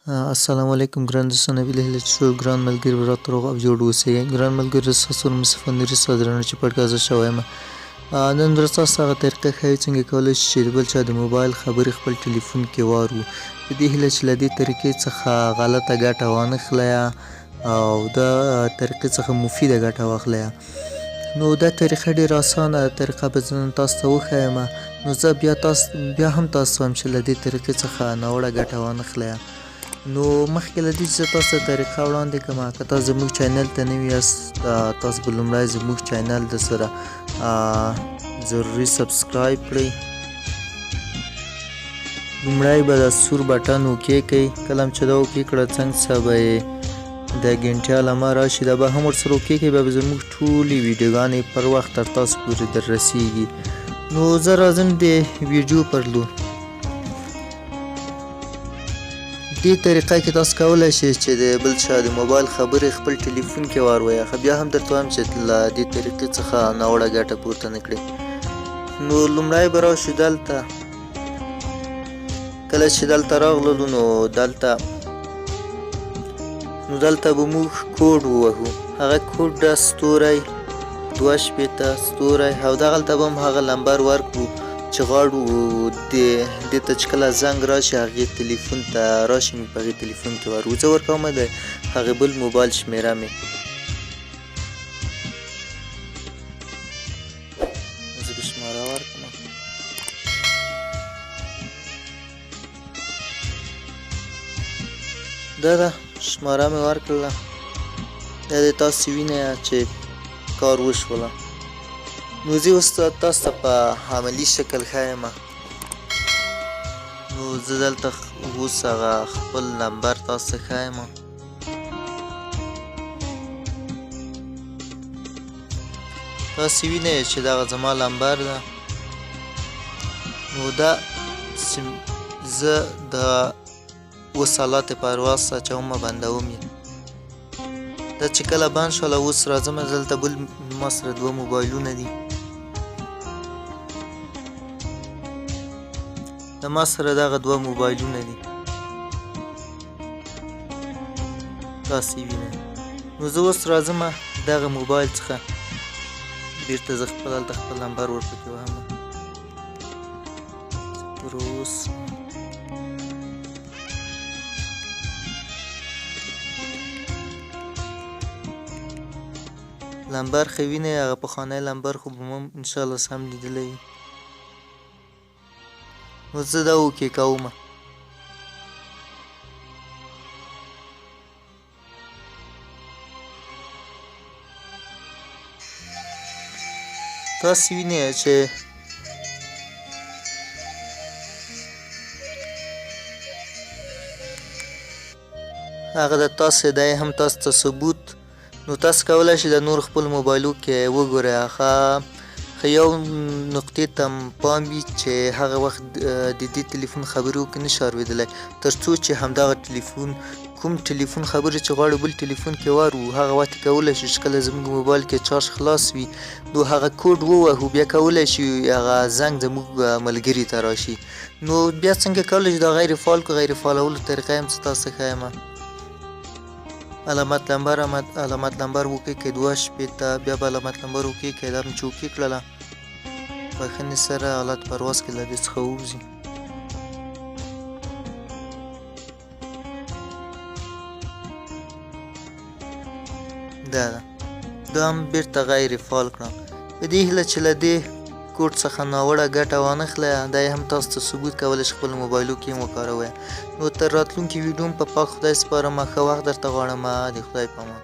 السلام علیکم ګران دوستانو، هیله هیله چې ټول ګران ملګري به راته روغ او جوړ اوسئ. ګران ملګري، ستاسو مصطفی نوري صادرانه چې پډکاسټ شوی یم. نن ورځ تاسو هغه طریقه ښیو څنګه کولی شئ چې د بل چا د موبایل خبرې خپل ټلیفون کې واورو، په دې هیله چې له دې طریقې څخه غلطه ګټه وانخلئ او دا طریقې څخه مفیده ګټه واخلئ. نو دا طریقه ډیره اسانه طریقه به زه نن تاسو ته وښایم. نو زه بیا تاسو بیا هم تاسو وایم چې له دې طریقې څخه ناوړه ګټه وانخلئ. نو مخکې له دې چې زه تاسو ته طریقه وړاندې کړم، که تاسو زموږ چینل ته نوي یاست، تاسو به لومړی زموږ چینل د سره ضروري سبسکرایب کړئ. لومړی به دا سور بټن اوکې کړئ. کله هم چې دا اوکې کړه، څنګ څه به یې د ګنټې علامه راشي، دا به هم ورسره اوکې کړئ، بیا به زموږ ټولې ویډیوګانې پر وخت تر تاسو پورې در رسیږي. نو زه راځم د ویډیو پر لور. دې طریقه کې تاسو کولی شئ چې د بل چا د موبایل خبرې خپل ټلیفون کې واروئ. خو بیا هم درته وایم چې له دې طریقې څخه ناوړه ګټه پورته نه کړئ. نو لومړی به راشو دلته. کله چې دلته راغللو، نو دلته به موږ کوډ ووهو. هغه کوډ دا ستوری 62 ستوری، او دغلته به هم هغه لمبر ورکړو چې غواړو د دې ته چې کله زنګ راشي، هغې تلیفون ته راشي، موږ په هغې تلیفون کې ورو. زه ورکوم د هغې بل موبایل شمېره مې. زه به شماره ورکړم. دا ده، شماره مې ورکړله. دا د تاسو وینئ چې کار وشوله. نو زه اوس تاسو ته په عملي شکل ښایم. نو زه دلته اوس هغه خپل نمبر تاسو ته ښایم. تاسو وینئ چې دغه زما لمبر ده. نو دا زه د اوس حالت پرواز اچوم، بندوم یې. دا چې کله بند شوله، اوس راځم دلته. بل ما سره دوه موبایلونه دي. د ما سره دغه دوه موبایلونه دي، تاسو یې وینئ. نو زه اوس راځم دغه موبایل څخه بیرته زه خپل هلته خپل نمبر ورپکې وهم. اوس لمبر خو وینئ، هغه پخوانی لمبر خو به مو انشاءالله سم لیدلی وي. نو زه دا اوکې کوم. تاسو وینئ چې هغه د تاسو دی هم تاسو ته ثبوت. نو تاسو کولی شئ د نور خپل موبایلو کې وګورئ. هغه خو یو نقطې ته پام وي چې هغه وخت د دې تلیفون خبرې وکړي نشي اورېدلی، تر څو چې همدغه تلیفون کوم ټلیفون خبرې چې غواړو بل ټلیفون کې واورو. هغه وخت کولی شو چې کله زموږ موبایل کې چارج خلاص وي، نو هغه کوډ ووهو، بیا کولی شي هغه زنګ زموږ ملګري ته راشي. نو بیا څنګه کولی شو دا غیر فعال کړو؟ غیر فعالولو طریقه هم څه تاسو ښایم. علامت لمبر، علامت لمبر وکړئ که 62، بیا به علامت لمبر وکړئ که دا مې چې وکې کړله، بښنې سره حالت پرواز کې له دې څخه ووځي. دا ده، دا هم بیرته غیر فعال کړم. په دې هیله چې له دې کوډ څخه ناوړه ګټه وانخلئ. دا یې هم تاسو ته ثبوت کولی شئ، خپل موبایلو کې هم وکاروئ. نو تر راتلونکي ویډیو په پاک خدای سپارم. ښه وخت درته غواړم. د خدای په امان.